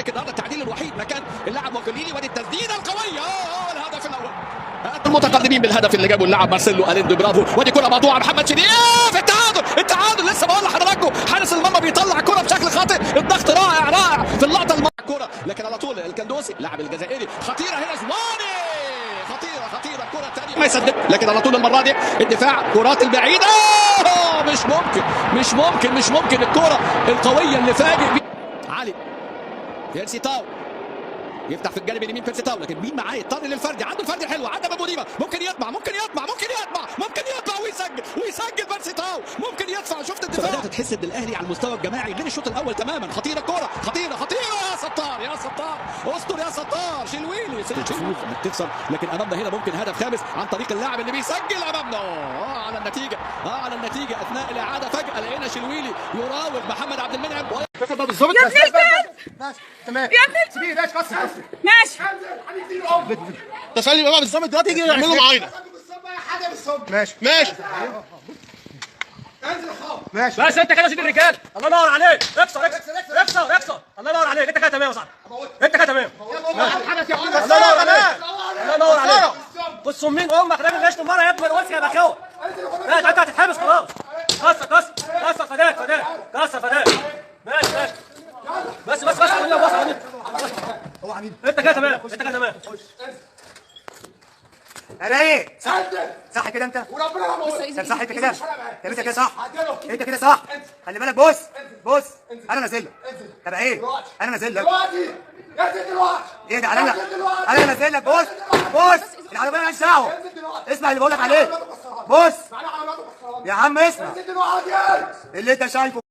الزمالك النهارده التعديل الوحيد مكان اللاعب وكليني. وادي التسديده القوية، الهدف الاول. المتقدمين بالهدف اللي جابه اللاعب مارسيلو أليندو، برافو. وادي كره مقطوعة، محمد شريف، التعادل، التعادل. لسه بقول لحضراتكم حارس المرمى بيطلع كره بشكل خاطئ. الضغط رائع رائع في اللقطة الكره، لكن على طول الكندوسي اللاعب الجزائري. خطيرة هنا زواني، خطيرة خطيرة. الكره الثانية ما يسدد، لكن على طول المرة دي الدفاع. كرات البعيدة، مش ممكن مش ممكن مش ممكن. الكره القوية اللي فاجئ علي. بيرسي تاو يفتح في الجانب اليمين، بيرسي تاو، لكن مين معاه؟ يضطر للفردي، عنده الفردي الحلو، عدى بابو ديما، ممكن يطمع ممكن يطمع ممكن يطمع ممكن يطمع ويسجل، ويسجل بيرسي تاو، ممكن يدفع. شفت الدفاع، بدات تحس ان الاهلي على المستوى الجماعي غير الشوط الاول تماما. خطيرة الكورة، خطيرة خطيرة، يا ستار يا ستار، استر يا ستار. شلويلي تفوز انك تخسر، لكن امامنا هنا ممكن هدف خامس عن طريق اللاعب اللي بيسجل امامنا. على النتيجة، على النتيجة اثناء الاعادة فجاة لقينا شلويلي يراوغ محمد عبد المنعم. بالظبط يا ابن الكلب، ماشي تمام، يا ابن الكلب، سيبيه، ماشي كسر ماشي. تسلي بقى بالظبط دلوقتي يجي يعملوا معانا. ماشي ماشي ماشي. بس انت كده سيد الرجال، الله ينور عليك. اكسر اكسر اكسر اكسر، الله ينور عليك. انت كده تمام يا صاحبي، انت كده تمام. الله ينور عليك، الله ينور عليك. بص مين امك راجل غشت مرة يا ابني، ما تقولش يا بخاوه. لا انت هتتحبس خلاص. كسر كسر كسر، فداك فداك، كسر فداك. ماشي ماشي، بس بس بس، بص انت كده تمام، انت كده تمام. رايق، صح صح كده انت، وربنا صح انت كده، طب انت كده صح، انت كده صح. خلي بالك، بص بص، انا نازل لك. طب ايه؟ انا نازل لك دلوقتي، انزل دلوقتي. ايه ده؟ انا انا نازل لك. بص بص، العربية مالهاش دعوه، اسمع اللي بقول لك عليه. بص يا عم، اسمع انزل دلوقتي اللي انت شايفه.